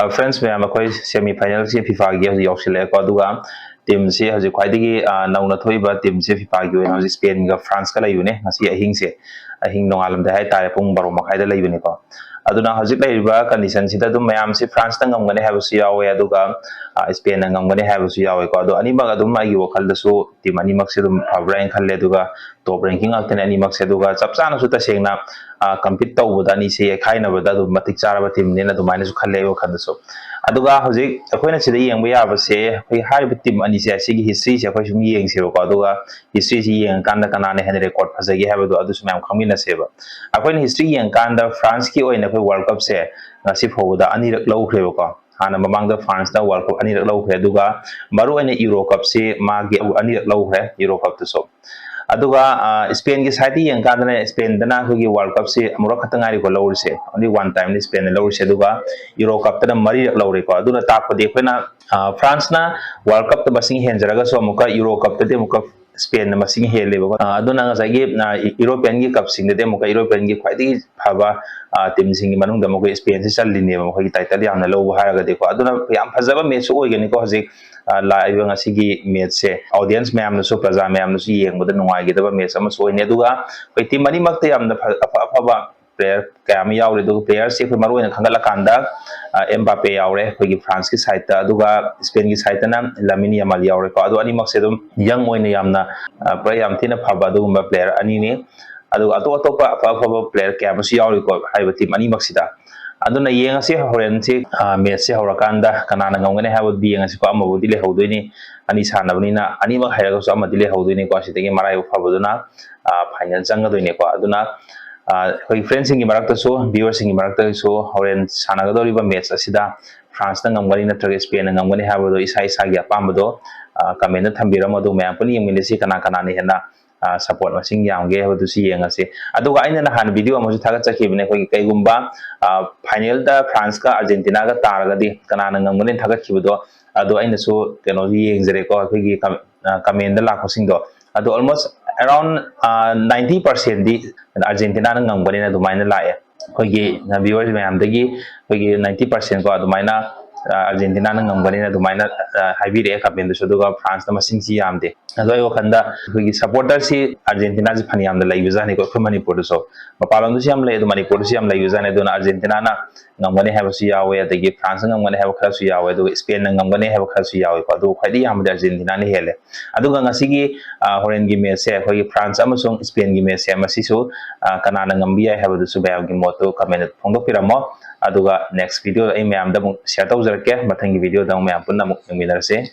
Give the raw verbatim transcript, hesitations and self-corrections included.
Friends ꯃꯌꯥꯝ, ꯑꯩꯈꯣꯏ semi finalꯁꯤ FIFAꯒꯤ ꯍꯧꯖꯤꯛ ꯌꯧꯁꯤꯜꯂꯛꯑꯦꯀꯣ꯫ ꯑꯗꯨꯒ teamꯁꯤ ꯍꯧꯖꯤꯛ ꯈ꯭ꯋꯥꯏꯗꯒꯤ ꯅꯧꯅ ꯊꯣꯛꯏꯕ teamꯁꯤ FIFAꯒꯤ ꯑꯣꯏꯅ ꯍꯧꯖꯤꯛ Spainꯒ Franceꯀ ꯂꯩꯕꯅꯦ꯫ ꯉꯁꯤ ꯑꯍꯤꯡꯁꯦ, ꯑꯍꯤꯡ ꯅꯣꯡꯉꯥꯜꯂꯝꯗꯥꯏ ꯍꯥꯏꯇꯥꯔꯦ, ꯄꯨꯡ ꯕꯥꯔꯣ ꯃꯈꯥꯏꯗ ꯂꯩꯕꯅꯤꯀꯣ꯫ ꯑꯗꯨꯅ ꯍꯧꯖꯤꯛ ꯂꯩꯔꯤꯕ conditionꯁꯤꯗ ꯑꯗꯨꯝ ꯃꯌꯥꯝꯁꯤ Franceꯅ ꯉꯝꯒꯅꯤ ꯍꯥꯏꯕꯁꯨ ꯌꯥꯎꯋꯦ, ꯑꯗꯨꯒ Spainꯅ ꯉꯝꯒꯅꯤ ꯍꯥꯏꯕꯁꯨ ꯌꯥꯎꯋꯦꯀꯣ꯫ ꯑꯗꯣ ꯑꯅꯤꯃꯛ ꯑꯗꯨꯝ ꯑꯩꯒꯤ ꯋꯥꯈꯜꯗꯁꯨ team ꯑꯅꯤꯃꯛꯁꯦ ꯑꯗꯨꯝ ꯐꯕ꯭ꯔꯥ ꯍꯥꯏꯅ ꯈꯜꯂꯦ꯫ ꯑꯗꯨꯒ top ranking ꯉꯥꯛꯇꯅꯦ ꯑꯅꯤꯃꯛꯁꯦ꯫ ꯑꯗꯨꯒ ꯆꯞ ꯆꯥꯅꯁꯨ ꯇꯁꯦꯡꯅ compete ꯇꯧꯕꯗ ꯑꯅꯤꯁꯦ ꯌꯩꯈꯥꯏꯅꯕꯗ ꯑꯗꯨꯝ ꯃꯇꯤꯛ ꯆꯥꯔꯕ teamꯅꯦꯅ ꯑꯗꯨꯃꯥꯏꯅꯁꯨ ꯈꯜꯂꯦ ꯑꯩ ꯋꯥꯈꯜꯗꯁꯨ꯫ ꯑꯗꯨꯒ ꯍꯧꯖꯤꯛ ꯑꯩꯈꯣꯏꯅ ꯁꯤꯗ ꯌꯦꯡꯕ ꯌꯥꯕꯁꯦ, ꯑꯩꯈꯣꯏ ꯍꯥꯏꯔꯤꯕ team ꯑꯅꯤꯁꯦ, ꯑꯁꯤꯒꯤ historyꯁꯦ ꯑꯩꯈꯣꯏ ꯁꯨꯝ ꯌꯦꯡꯁꯦꯕꯀꯣ꯫ ꯑꯗꯨꯒ historyꯁꯤ ꯌꯦꯡꯉꯀꯥꯟꯗ ꯀꯅꯥꯅ ꯍꯦꯟꯅ record ꯐꯖꯒꯦ ꯍꯥꯏꯕꯗꯣ ꯑꯗꯨꯁꯨ ꯃꯌꯥꯝ ꯈꯪꯃꯤꯟꯅꯁꯦꯕ꯫ ꯑꯩꯈꯣꯏꯅ history ꯌꯦꯡꯉꯀꯥꯟꯗ Franceꯀꯤ ꯑꯣꯏꯅ ꯑꯩꯈꯣꯏ World Cupꯁꯦ ꯉꯁꯤ ꯐꯥꯎꯕꯗ ꯑꯅꯤꯔꯛ ꯂꯧꯈ꯭ꯔꯦꯕꯀꯣ꯫ ꯍꯥꯟꯅ ꯃꯃꯥꯡꯗ Franceꯅ World Cup ꯑꯅꯤꯔꯛ ꯂꯧꯈ꯭ꯔꯦ, ꯑꯗꯨꯒ ꯃꯔꯨꯑꯣꯏꯅ Euro Cupꯁꯤ ꯃꯥꯒꯤ ꯑꯅꯤꯔꯛ ꯂꯧꯈ꯭ꯔꯦ, Euro Cupꯇꯁꯨ꯫ ꯑꯗꯨꯒ Spainꯒꯤ sideꯇ ꯌꯦꯡꯀꯥꯟꯗꯅ, Spainꯗꯅ ꯑꯩꯈꯣꯏꯒꯤ World Cupꯁꯤ ꯑꯃꯨꯔꯛ ꯈꯛꯇ ꯉꯥꯏꯔꯤꯀꯣ ꯂꯧꯔꯤꯁꯦ, only one timeꯅꯤ Spainꯅ ꯂꯧꯔꯤꯁꯦ꯫ ꯑꯗꯨꯒ Euro Cupꯇꯅ ꯃꯔꯤꯔꯛ ꯂꯧꯔꯦꯀꯣ꯫ ꯑꯗꯨꯅ ꯇꯥꯛꯄꯗꯤ ꯑꯩꯈꯣꯏꯅ Franceꯅ World Cupꯇ ꯃꯁꯤꯡ ꯍꯦꯟꯖꯔꯒꯁꯨ ꯑꯃꯨꯛꯀ Euro Cupꯇꯗꯤ ꯑꯃꯨꯛꯀ Spainꯅ ꯃꯁꯤꯡ ꯍꯦꯜꯂꯦꯕꯀꯣ꯫ ꯑꯗꯨꯅ ꯉꯁꯥꯏꯒꯤ Europeanꯒꯤ cupꯁꯤꯡꯗꯗꯤ ꯑꯃꯨꯛꯀ Europeanꯒꯤ ꯈ꯭ꯋꯥꯏꯗꯒꯤ ꯐꯕ teamꯁꯤꯡꯒꯤ ꯃꯅꯨꯡꯗ ꯃꯈꯣꯏ Spainꯁꯤ ꯆꯜꯂꯤꯅꯦꯕ, ꯃꯈꯣꯏꯒꯤ title ꯌꯥꯝꯅ ꯂꯧꯕ ꯍꯥꯏꯔꯒꯗꯤꯀꯣ꯫ ꯑꯗꯨꯅ ꯌꯥꯝ ꯐꯖꯕ matchꯁꯨ ꯑꯣꯏꯒꯅꯤꯀꯣ ꯍꯧꯖꯤꯛ ꯂꯥꯛꯏꯕ ꯉꯁꯤꯒꯤ matchꯁꯦ꯫ Audience ꯃꯌꯥꯝꯅꯁꯨ, ꯄ꯭ꯔꯖꯥ ꯃꯌꯥꯝꯅꯁꯨ ꯌꯦꯡꯕꯗ ꯅꯨꯡꯉꯥꯏꯒꯗꯕ match ꯑꯃꯁꯨ ꯑꯣꯏꯅꯤ꯫ ꯑꯗꯨꯒ ꯑꯩꯈꯣꯏ team ꯑꯅꯤꯃꯛꯇ ꯌꯥꯝꯅ ꯐ-, ꯑꯐ ꯑꯐꯕ player ꯀꯌꯥ ꯑꯃ ꯌꯥꯎꯔꯤ꯫ ꯑꯗꯨꯒ playerꯁꯦ ꯑꯩꯈꯣꯏ ꯃꯔꯨꯑꯣꯏꯅ ꯈꯟꯒꯠꯂꯀꯥꯟꯗ, ꯑ, Mbappe ꯌꯥꯎꯔꯦ ꯑꯩꯈꯣꯏꯒꯤ Franceꯀꯤ sideꯇ, ꯑꯗꯨꯒ Spainꯒꯤ sideꯇꯅ Lamine Yamal ꯌꯥꯎꯔꯦꯀꯣ꯫ ꯑꯗꯣ ꯑꯅꯤꯃꯛꯁꯦ ꯑꯗꯨꯝ young ꯑꯣꯏꯅ ꯌꯥꯝꯅ, ꯑ, play ꯌꯥꯝ ꯊꯤꯅ ꯐꯕ ꯑꯗꯨꯒꯨꯝꯕ player ꯑꯅꯤꯅꯤ꯫ ꯑꯗꯨꯒ ꯑꯇꯣꯞ ꯑꯇꯣꯞꯄ ꯑꯐ ꯑꯐꯕ player ꯀꯌꯥ ꯑꯃꯁꯨ ꯌꯥꯎꯔꯤꯀꯣ ꯍꯥꯏꯔꯤꯕ team ꯑꯅꯤꯃꯛꯁꯤꯗ꯫ ꯑꯗꯨꯅ ꯌꯦꯡꯉꯁꯤ ꯍꯣꯔꯦꯟꯁꯤ, ꯑ, matchꯁꯦ ꯍꯧꯔꯀꯥꯟꯗ ꯀꯅꯥꯅ ꯉꯝꯒꯅꯤ ꯍꯥꯏꯕꯗꯨꯗꯤ ꯌꯦꯡꯉꯁꯤꯀꯣ꯫ ꯑꯃꯕꯨꯗꯤ ꯂꯩꯍꯧꯗꯣꯏꯅꯤ, ꯑꯅꯤ ꯁꯥꯟꯅꯕꯅꯤꯅ ꯑꯅꯤꯃꯛ ꯍꯩꯔꯒꯁꯨ ꯑꯃꯗꯤ ꯂꯩꯍꯧꯗꯣꯏꯅꯤꯀꯣ꯫ ꯑꯁꯤꯗꯒꯤ ꯃꯔꯥꯏꯕꯛ ꯐꯕꯗꯨꯅ, ꯑ, final ꯆꯪꯒꯗꯣꯏꯅꯤꯀꯣ꯫ ꯑꯗꯨꯅ, ꯑ, ꯑꯩꯈꯣꯏꯒꯤ friendꯁꯤꯡꯒꯤ ꯃꯔꯛꯇꯁꯨ, viewerꯁꯤꯡꯒꯤ ꯃꯔꯛꯇꯁꯨ ꯍꯣꯔꯦꯟ ꯁꯥꯟꯅꯒꯗꯧꯔꯤꯕ match ꯑꯁꯤꯗ Franceꯅ ꯉꯝꯒꯅꯤ ꯅꯠꯇ꯭ꯔꯒ Spainꯅ ꯉꯝꯒꯅꯤ ꯍꯥꯏꯕꯗꯣ ꯏꯁꯥ ꯏꯁꯥꯒꯤ ꯑꯄꯥꯝꯕꯗꯣ, ꯑ, commentꯇ ꯊꯝꯕꯤꯔꯝꯃꯣ꯫ ꯑꯗꯨ ꯃꯌꯥꯝ ꯄꯨꯟꯅ ꯌꯦꯡꯃꯤꯟꯅꯁꯤ, ꯀꯅꯥ ꯀꯅꯥꯅ ꯍꯦꯟꯅ, ꯑ, support ꯃꯁꯤꯡ ꯌꯥꯝꯒꯦ ꯍꯥꯏꯕꯗꯨꯁꯨ ꯌꯦꯡꯉꯁꯤ꯫ ꯑꯗꯨꯒ ꯑꯩꯅ ꯅꯍꯥꯟ video ꯑꯃꯁꯨ ꯊꯥꯒꯠꯆꯈꯤꯕꯅꯦ, ꯑꯩꯈꯣꯏꯒꯤ ꯀꯩꯒꯨꯝꯕ, ꯑ, finalꯗ Franceꯀ Argentinaꯒ ꯇꯥꯔꯒꯗꯤ ꯀꯅꯥꯅ ꯉꯝꯒꯅꯤ ꯊꯥꯒꯠꯈꯤꯕꯗꯣ, ꯑꯗꯣ ꯑꯩꯅꯁꯨ ꯀꯩꯅꯣꯁꯨ ꯌꯦꯡꯖꯔꯦꯀꯣ, ꯑꯩꯈꯣꯏꯒꯤ com-, ꯑ, commentꯗ ꯂꯥꯛꯄꯁꯤꯡꯗꯣ꯫ ꯑꯗꯣ almost around, ꯑ, ninety percentꯗꯤ Argentinaꯅ ꯉꯝꯒꯅꯤꯅ ꯑꯗꯨꯃꯥꯏꯅ ꯂꯥꯛꯑꯦ꯫ ꯑꯩꯈꯣꯏꯒꯤ viewers ꯃꯌꯥꯝꯗꯒꯤ ꯑꯩꯈꯣꯏꯒꯤ ninety percent ꯀꯣ ꯑꯗꯨꯃꯥꯏꯅ ꯑꯥꯔꯖꯦꯟꯇꯤꯅꯥꯅ ꯉꯝꯒꯅꯤꯅ ꯑꯗꯨꯃꯥꯏꯅ ꯍꯥꯏꯕꯤꯔꯛꯑꯦ comment ꯇꯁꯨ꯫ ꯑꯗꯨꯒ France ꯇ ꯃꯁꯤꯡꯁꯤ ꯌꯥꯝꯗꯦ꯫ ꯑꯗꯣ ꯑꯩ ꯋꯥꯈꯜꯗ ꯑꯩꯈꯣꯏꯒꯤ supporter ꯁꯤ ꯑꯥꯔꯖꯦꯟꯇꯤꯅꯥꯁꯤ ꯐꯅꯌꯥꯝꯅ ꯂꯩꯕꯖꯥꯠꯅꯤꯀꯣ ꯑꯩꯈꯣꯏ ꯃꯅꯤꯄꯨꯔꯗꯁꯨ꯫ ꯃꯄꯥꯟꯂꯣꯝꯗꯁꯨ ꯌꯥꯝ ꯂꯩ, ꯑꯗꯣ ꯃꯅꯤꯄꯨꯔꯗꯁꯨ ꯌꯥꯝ ꯂꯩꯕꯖꯥꯠꯅꯤ꯫ ꯑꯗꯨꯅ ꯑꯥꯔꯖꯦꯟꯇꯤꯅꯥꯅ ꯉꯝꯒꯅꯤ ꯍꯥꯏꯕꯁꯨ ꯌꯥꯎꯋꯦ, ꯑꯗꯒꯤ France ꯉꯝꯒꯅꯤ ꯍꯥꯏꯕ ꯈꯔꯁꯨ ꯌꯥꯎꯋꯦ, ꯑꯗꯨꯒ Spain ꯅ ꯉꯝꯒꯅꯤ ꯍꯥꯏꯕ ꯈꯔꯁꯨ ꯌꯥꯎꯋꯦꯀꯣ꯫ ꯑꯗꯨꯕꯨ ꯈ꯭ꯋꯥꯏꯗꯒꯤ ꯌꯥꯝꯕꯗꯤ ꯑꯥꯔꯖꯦꯟꯇꯤꯅꯥꯅ ꯍꯦꯜꯂꯦ꯫ ꯑꯗꯨꯒ ꯉꯁꯤꯒꯤ ꯍꯣꯔꯦꯟꯒꯤ match ꯁꯦ ꯑꯩꯈꯣꯏꯒꯤ France ꯑꯃꯁꯨꯡ Spain ꯒꯤ match ꯁꯦ ꯃꯁꯤꯁꯨ ꯀꯅꯥꯅ ꯉꯝꯕ ꯌꯥꯏ ꯍꯥꯏꯕꯗꯨꯁꯨ ꯃꯌꯥꯝꯒꯤ ꯃꯣꯠꯇꯨ comment ꯇ ꯐꯣꯡꯗꯣꯛꯄꯤꯔꯝꯃꯣ꯫ ꯑꯗꯨꯒ next video ꯗ ꯑꯩ ꯃꯌꯥꯝꯗ ꯑꯃꯨꯛ share ꯇꯧꯖꯔꯛꯀꯦ꯫ ꯃꯊꯪꯒꯤ video ꯗ ꯑꯃꯨꯛ ꯃꯌꯥꯝ ꯄꯨꯟꯅ ꯑꯃꯨꯛ ꯌꯦꯡꯃꯤꯟꯅꯔꯁꯦ꯫